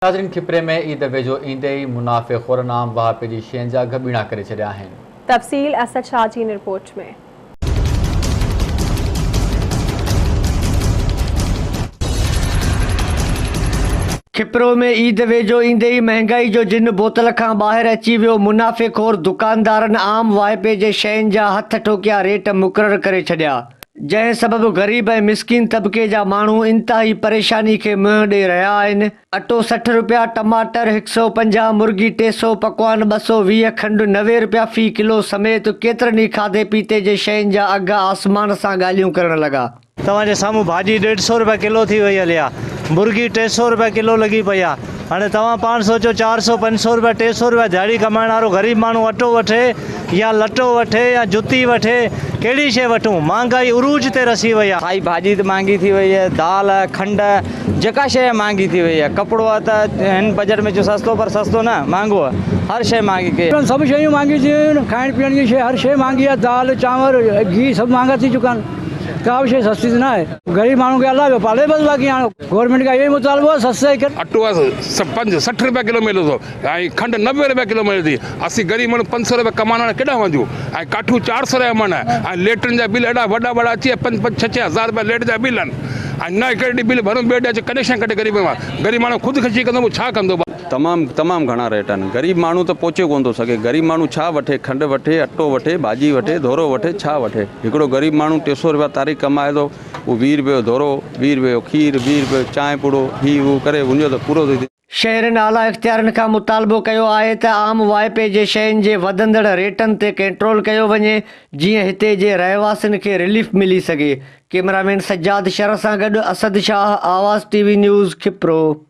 ناظرين کپري ۾ عيد ويجهو ايندي ئي منافعي خورن عام واهپي جي شين جا اگهه ٻيڻا ڪري ڇڏيا آهن. تفصيل اسد شاهه جي هن رپورٽ ۾. Khipro ۾ Eid ويجهو ايندي ئي مهنگائي جو جن بوتل کان ٻاهر اچي ويو، منافعي خور دڪاندارن عام واهپي جي شين جا هٿ ٺوڪيا ريٽ مقرر ڪري ڇڏيا. جنهن سبب غريب ۽ مسڪين طبقي جا ماڻهو انتهائي پريشاني کي منهن ڏئي رهيا آهن، اٽو 60 رپيا، ٽماٽر هڪ سئو 50، مرغي ٽي سئو، پڪوان 220، کنڊ 90 رپيا في ڪلو سميت ڪيترن ئي کاڌي پيتي جي شين جا اگهه آسمان سان ڳالهيون ڪرڻ لڳا. توهان جي سامهون ڀاڄي ڏيڍ سئو رپيا ڪلو ٿي وئي هلي آ، مرغي ٽي سئو رپيا ڪلو لڳي پئي آ، هاڻي توهان پاڻ سوچو چار سئو پنج سئو رپيا ٽي سئو رپيا دهاڙي ڪمائڻ وارو غريب ماڻهو اٽو وٺي يا لٽو وٺي يا جتي وٺي ڪهڙي شيء وٺون مهانگائي عروج تي رسي وئي آ. سائي ڀاڄي ته مهانگي ٿي وئي آهي دال کنڊ جيڪا شيء آهي مهانگي ٿي وئي آهي ڪپڙو آهي ته هن بجيٽ ۾ چيو سستو پر سستو نه مهانگو آهي هر شيء مهانگي ڪئي. سڀ شيون مهانگيون ٿي ويون آهن کائڻ پيئڻ جي شيء هر شيء مهانگي آهي دال چانور گيهه سڀ مهانگا ٿي چڪا آهن ڪا به شيء سستي ته نه آهي غريب ماڻهو کي الله پيو پالي بس باقي هاڻ گورنمينٽ کان اهو ئي مطالبو آهي سستي ڪر. اٽو پنج 60 رپيا ڪلو ملي ٿو ۽ کنڊ 90 رپيا ڪلو ملي ٿي اسين غريب ماڻهو 500 رپيا ڪمائڻ وارا ڪيڏانهن وڃون ۽ ڪاٺيون 400 رپيا مڻ ۽ ليٽرن جا بل ايڏا وڏا وڏا اچي ويا پنج پنج ڇهه ڇهه هزار رپيا ليٽ جا بل آهن ۽ نه هڪ ڏينهن بل ڀرون ٻئي ڏينهن اچي ڪنيڪشن ڪٽي غريب غريب ماڻهو خودڪشي ڪندو پوء ڇا ڪندو. تمام تمام گهڻا ريٽ آهن غريب ماڻهو ته پهچي ڪونه ٿو سگهي غريب ماڻهو ڇا وٺي کنڊ وٺي اٽو وٺي ڀاڄي وٺي ڌورو وٺي ڇا وٺي هڪڙو غريب ماڻهو 300 رپيا تاريخ ڪمائي ٿو اهو 20 رپيو جو ڌورو 20 رپيو جو کير 20 رپيو جو چانهه پڙو هي هو ڪري ان جو ته پورو ٿو ٿئي. شهرين اعليٰ اختيارين کان مطالبو ڪيو آهي ته عام واهپي جي شين جي وڌندڙ ريٽن تي ڪنٽرول ڪيو وڃي جيئن هتي جي رهواسين کي رليف ملي سگهي. ڪئميرامين سجاد شر سان گڏ Asad Shah, Awaz T V news, Khipro.